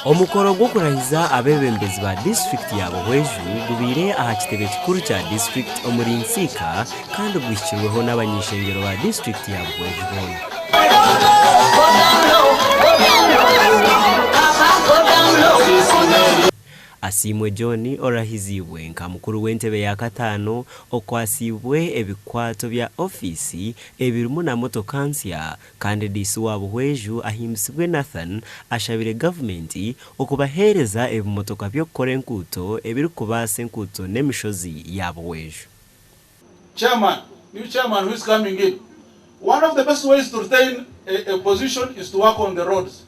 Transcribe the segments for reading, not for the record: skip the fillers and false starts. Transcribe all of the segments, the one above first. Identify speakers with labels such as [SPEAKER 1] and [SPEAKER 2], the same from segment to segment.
[SPEAKER 1] Omukoro gw'okurahiza abeebembezi ba disiturikiti ya Buhweju gubaire aha kitebe kikuru kya disiturikiti omuri Nsiika kandi guhikirweho n'abany'ishengyero ba disiturikiti ya Buhweju boona. Asiimwe John orahiziibwe nka mukuru w'entebe ya kataano okwatsiibwe ebikwato bya ofiisi ebirimu na motoka nsya kandi Diisi wa Buhweju Ahimbisibwe Nathan ashabire gavumenti okubaheereza ebimotoka by'okukora enkuuto ebirikubaasa enkuuto n'emishozi ya Buhweju.
[SPEAKER 2] Chairman, new chairman who is coming in, one of the best ways to retain a, a position is to work on the roads.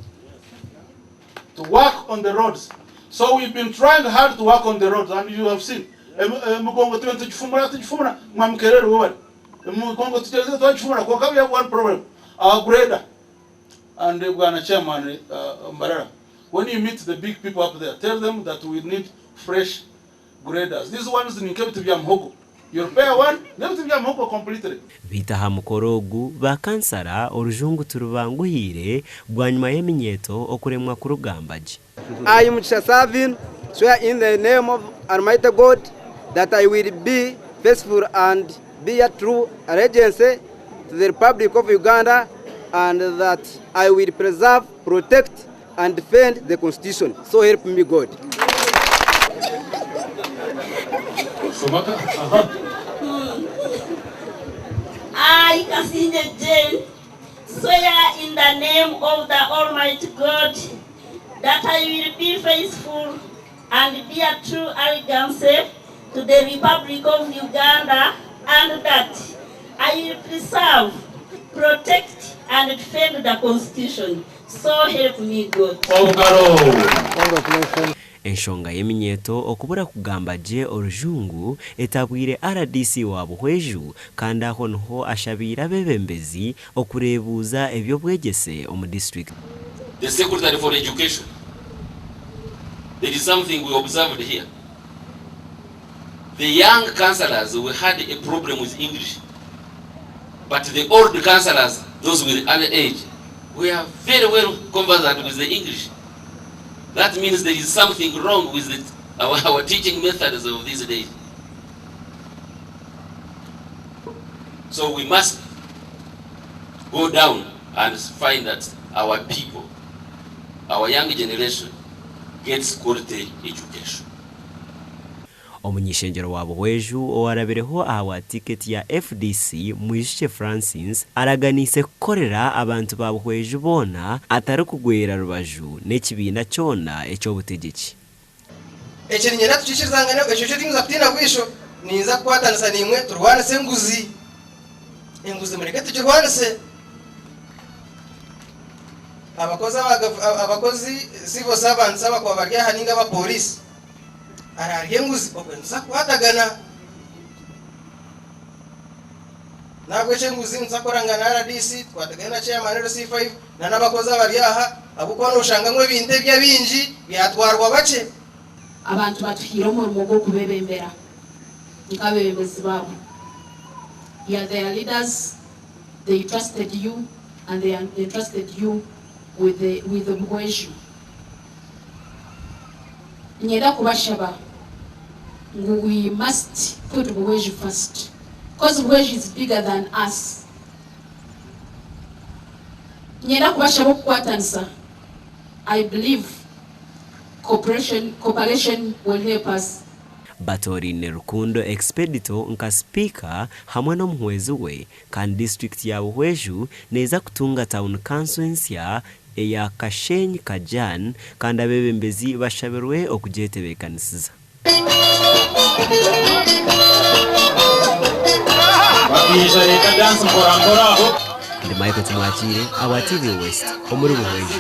[SPEAKER 2] To work on the roads. So we've been trying hard to work on the roads and you have seen. Emigongo tube nitugifumura tugifumura mwamukerere webale. Emigongo tugyeze twagifumura kwonka we have one problem. Our grader and bwana chairman Mbarara, when you meet the big people up there, tell them that we need fresh Graders. These ones ni nk'ebiti bya muhogo. You repair one, n'ebiti bya muhogo completely.
[SPEAKER 1] Beitu aha mukoro ogu, ba kansara orujungu tirubanguhiire bwanyima y'eminyeeto okuremwa kurugamba gye.
[SPEAKER 3] I, Mugisha Savin, swear in the name of Almighty God that I will be faithful and bear true allegiance to the Republic of Uganda and that I will preserve, protect and defend the constitution so help me God.
[SPEAKER 4] I, Kasingye Jane, swear in the name of the Almighty God that I will be faithful and bear true allegiance to the Republic of Uganda and that I will preserve, protect and defend the Constitution. So help me God.
[SPEAKER 2] Obugaro.
[SPEAKER 1] Enshonga y'eminyeeto okubura kugamba gye orujungu etabwire rdc wa Buhweju kandi aho niho ashabiire abeebembezi okureebuuza eby'obwegyese omu disiturikiti.
[SPEAKER 5] The Secretary for Education, There is something we observed here. The young councillors we had a problem with English but the old councillors, those with early age, were very well conversant with the English. That means there is something wrong with the, our, our teaching methods of these days. So we must go down and find that our people, our young generation, gets quality education.
[SPEAKER 1] Omuny'ishengyero wa Buhweju owarabireho ahabwa tiketi ya FDC, Mwijukye Francis, araganiise kukorera abantu ba Buhweju boona atarikugwera rubaju n'ekibiina kyona eky'obutegyeki.
[SPEAKER 6] Eki niinyenda tukiikirizangane, ekyo kyo tinkuza kutiina bwisho, ninza kukwatanisa naimwe turwanise enguzi. Enguzi mureke tugirwanise. Abakozi aba abakozi civil servants abakuba bari aha ninga aba police araarya enguzi obwe nituza kukwatagana. Nahabwekyo enguzi nituza kukora na rdc tukwatagane na chairman LC5 na n'abakozi abari aha ahabw'okuba noshanga ngu ebintu ebi ebingi byatwarwa bakye.
[SPEAKER 7] Abantu batuhaire omurimo gw'okubebembera nk'abebembezi baabo. You are their leaders, they trusted you and they entrusted you with the with Buhweju. Niinyenda kubashaba ngu we must put Buhweju first coz Buhweju is bigger than us. Niinyenda kubashaba okukwatanisa, I believe cooperation cooperation will help us.
[SPEAKER 1] Batooraine Rukundo Expedito nka sipiika hamwe n'omuhwezi we kandi disiturikiti ya Buhweju neeza kutunga tauni kanso ensya eya Kashenyi Kajan kandi abeebembezi bashabirwe okugyetebeekanisiza. Ndi Michael Tumwakiire ahabwa TV West omuri Buhweju.